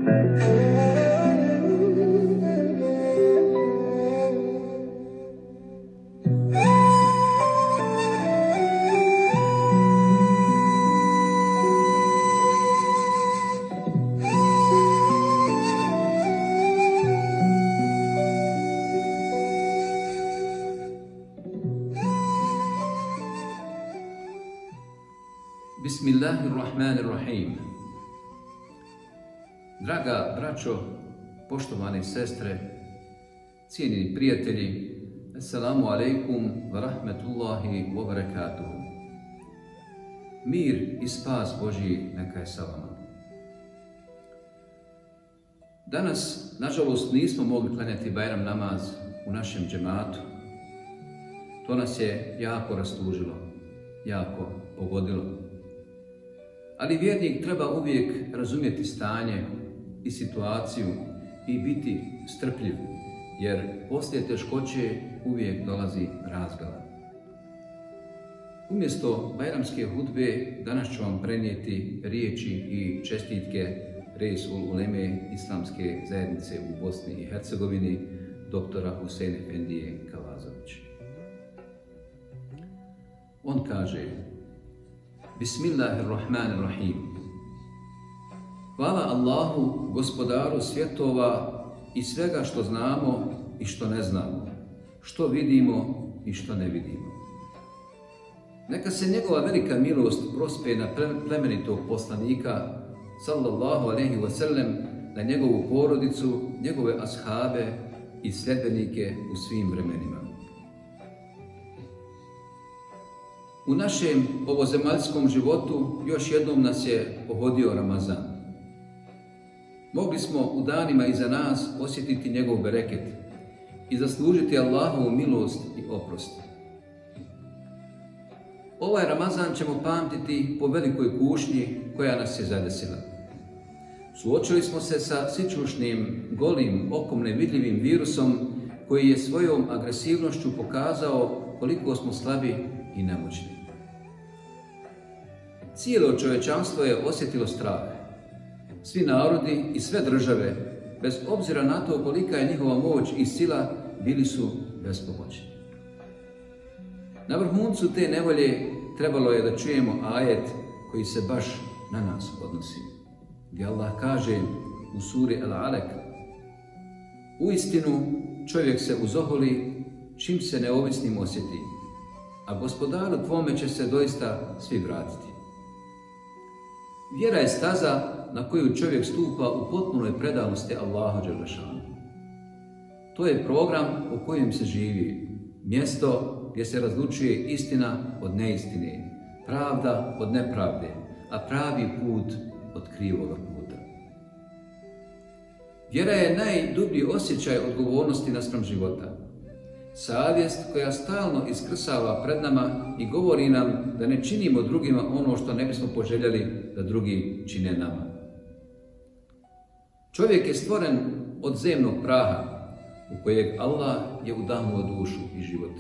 Bismillahirrahmanirrahim. Draga braćo, poštovane sestre, cijenjeni prijatelji, assalamu alaikum wa rahmetullahi wa barakatuhu. Mir i spas Božji neka je sa vama. Danas, nažalost, nismo mogli klanjati Bajram namaz u našem džematu. To nas je jako rastužilo, jako pogodilo. Ali vjernik treba uvijek razumjeti stanje i situaciju i biti strpljiv, jer poslije teškoće uvijek dolazi razgala. Umjesto bajramske hudbe danas ću vam prenijeti riječi i čestitke Reisul Uleme Islamske zajednice u Bosni i Hercegovini, doktora Husein Efendije Kavazovića. On kaže: Bismillahirrahmanirrahim. Hvala Allahu, gospodaru svjetova i svega što znamo i što ne znamo, što vidimo i što ne vidimo. Neka se njegova velika milost prospe na plemenitog poslanika, sallallahu alejhi ve sellem, na njegovu porodicu, njegove ashabe i sljedbenike u svim vremenima. U našem ovozemaljskom životu još jednom nas je pogodio Ramazan. Mogli smo u danima iza nas osjetiti njegov bereket i zaslužiti Allahovu milost i oprost. Ovaj Ramazan ćemo pamtiti po velikoj kušnji koja nas je zadesila. Suočili smo se sa sićušnim, golim, okom nevidljivim virusom koji je svojom agresivnošću pokazao koliko smo slabi i nemoćni. Cijelo čovječanstvo je osjetilo strah. Svi narodi i sve države, bez obzira na to kolika je njihova moć i sila, bili su bespomoćni. Na vrhuncu te nevolje trebalo je da čujemo ajet koji se baš na nas odnosi, gdje Allah kaže u suri Al-Alaq: uistinu čovjek se uzoholi čim se neovisnim osjeti, a gospodaru tvome će se doista svi vratiti. Vjera je staza na koju čovjek stupa u potpunoj predanosti Allahu dželešanu. To je program u kojem se živi, mjesto gdje se razlučuje istina od neistine, pravda od nepravde, a pravi put od krivoga puta. Vjera je najdublji osjećaj odgovornosti naspram života. Savjest koja stalno iskrsava pred nama i govori nam da ne činimo drugima ono što ne bismo poželjeli da drugi čine nama. Čovjek je stvoren od zemnog praha u kojeg Allah je udahnuo dušu i život.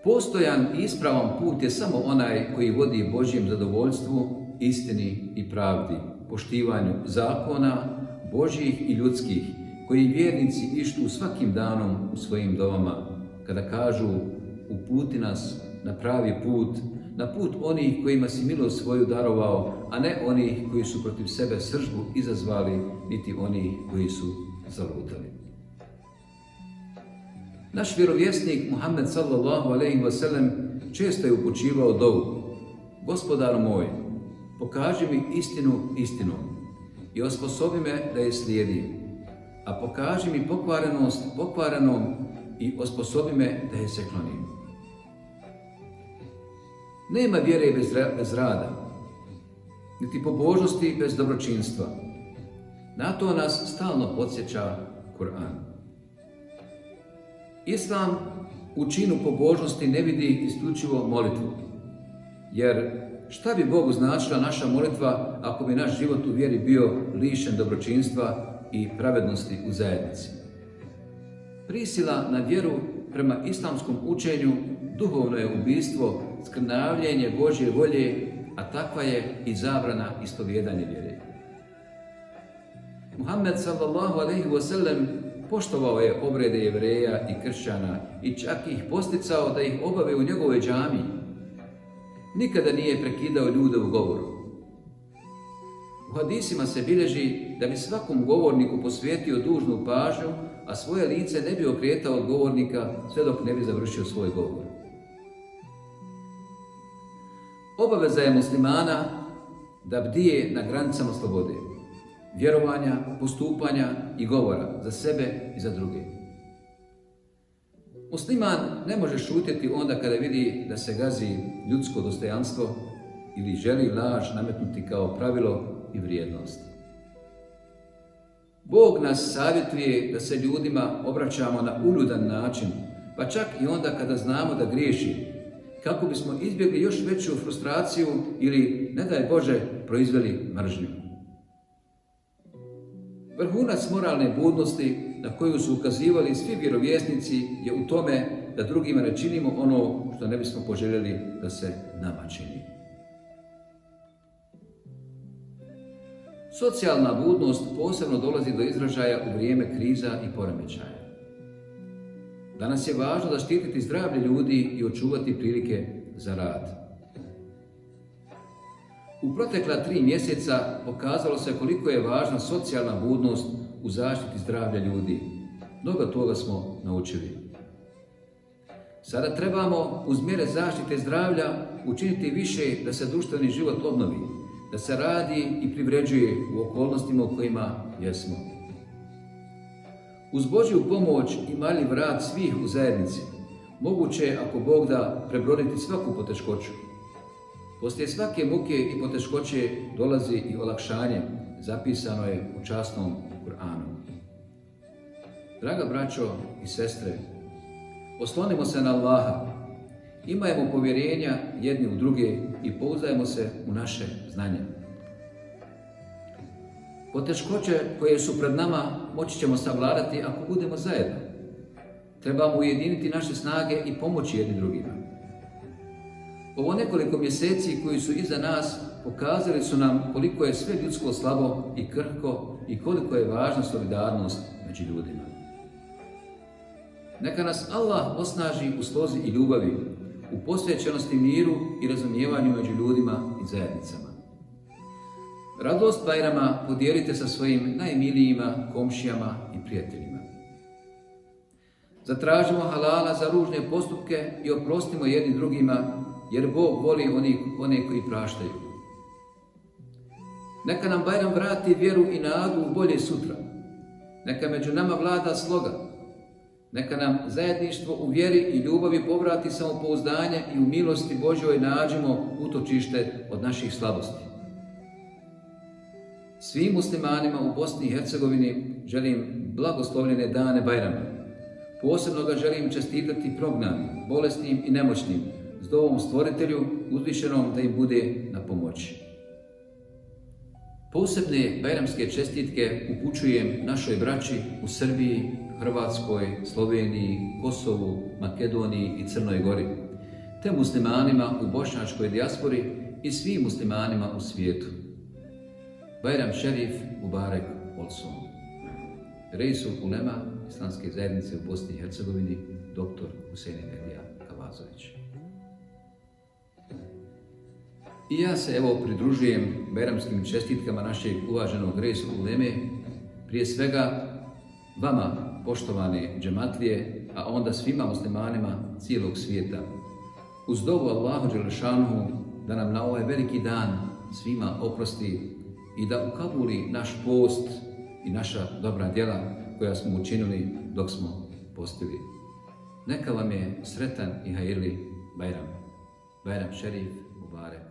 Postojan i ispravan put je samo onaj koji vodi Božjem zadovoljstvu, istini i pravdi, poštivanju zakona Božjih i ljudskih, koji vjernici ištu svakim danom u svojim dovama, kada kažu: uputi nas na pravi put, na put onih kojima si milost svoju darovao, a ne onih koji su protiv sebe sržbu izazvali, niti onih koji su zalutali. Naš vjerovjesnik Muhammed sallallahu alejhi ve sellem često je upućivao dovu: Gospodaru moj, pokaži mi istinu istinom i osposobi me da je slijedim, a pokaži mi pokvarenost pokvarenom i osposobi me da je se klonim. Nema vjere bez rada, niti pobožnosti bez dobročinstva. Na to nas stalno podsjeća Kur'an. Islam u činu pobožnosti ne vidi isključivo molitvu, jer šta bi Bogu značila naša molitva ako bi naš život u vjeri bio lišen dobročinstva i pravednosti u zajednici? Prisila na vjeru prema islamskom učenju duhovno je ubistvo, skrnavljenje Božje volje, a takva je i zabrana ispovjedanja vjere. Muhammed sallallahu alejhi ve sellem poštovao je obrede Jevreja i kršćana i čak ih posticao da ih obave u njegovoj džamiji. Nikada nije prekidao ljude u govoru. U hadisima se bilježi da bi svakom govorniku posvetio dužnu pažnju, a svoje lice ne bi okretao od govornika sve dok ne bi završio svoj govor. Obaveza je muslimana da bdije na granicama slobode, vjerovanja, postupanja i govora za sebe i za druge. Musliman ne može šutjeti onda kada vidi da se gazi ljudsko dostojanstvo ili želi laž nametnuti kao pravilo i vrijednost. Bog nas savjetuje da se ljudima obraćamo na uljudan način, pa čak i onda kada znamo da griješi, kako bismo izbjegli još veću frustraciju ili, ne daj Bože, proizveli mržnju. Vrhunac moralne budnosti na koju su ukazivali svi vjerovjesnici je u tome da drugima ne činimo ono što ne bismo poželjeli da se nama čini. Socijalna budnost posebno dolazi do izražaja u vrijeme kriza i poremećaja. Danas je važno zaštititi zdravlje ljudi i očuvati prilike za rad. U protekla 3 mjeseca pokazalo se koliko je važna socijalna budnost u zaštiti zdravlja ljudi. Mnogo toga smo naučili. Sada trebamo uz mjere zaštite zdravlja učiniti više da se društveni život obnovi, da se radi i privređuje u okolnostima u kojima jesmo. Uz Božju pomoć i marljiv rad svih u zajednici, moguće je, ako Bog da, prebroditi svaku poteškoću. Poslije svake muke i poteškoće dolazi i olakšanje, zapisano je u časnom Kur'anu. Draga braćo i sestre, oslonimo se na Allaha, imajmo povjerenja jedni u druge i pouzdajmo se u naše znanje. Poteškoće koje su pred nama moći ćemo savladati ako budemo zajedno. Trebamo ujediniti naše snage i pomoći jedni drugima. Ovo nekoliko mjeseci koji su iza nas pokazali su nam koliko je sve ljudsko slabo i krhko i koliko je važna solidarnost među ljudima. Neka nas Allah osnaži u slozi i ljubavi, u posvećenosti miru i razumijevanju među ljudima i zajednicama. Radost Bajrama podijelite sa svojim najmilijima, komšijama i prijateljima. Zatražimo halala za ružne postupke i oprostimo jedni drugima, jer Bog voli one koji praštaju. Neka nam Bajram vrati vjeru i nadu u bolje sutra. Neka među nama vlada sloga. Neka nam zajedništvo u vjeri i ljubavi povrati samopouzdanje i u milosti Božjoj nađemo utočište od naših slabosti. Svim muslimanima u Bosni i Hercegovini želim blagoslovljene dane Bajrama. Posebno ga želim čestitati prognanim, bolesnim i nemoćnim, s dovom Stvoritelju uzvišenom da im bude na pomoći. Posebne bajramske čestitke upućujem našoj braći u Srbiji, Hrvatskoj, Sloveniji, Kosovu, Makedoniji i Crnoj Gori, te muslimanima u bošnjačkoj dijaspori i svim muslimanima u svijetu. Bajram Šerif Mubarek Olson. Reisul Ulema Islamske zajednice u Bosni i Hercegovini, dr. Husein Elija Kavazović. I ja se pridružujem bajramskim čestitkama našeg uvaženog Reisul Uleme, prije svega vama, poštovane džematlije, a onda svima muslimanima cijelog svijeta. Uz dovu Allahu Đelešanuhu da nam na ovaj veliki dan svima oprosti i da ukabuli naš post i naša dobra djela koja smo učinili dok smo postili. Neka vam je sretan i hajirli Bajram. Bajram Šerif Mubarek.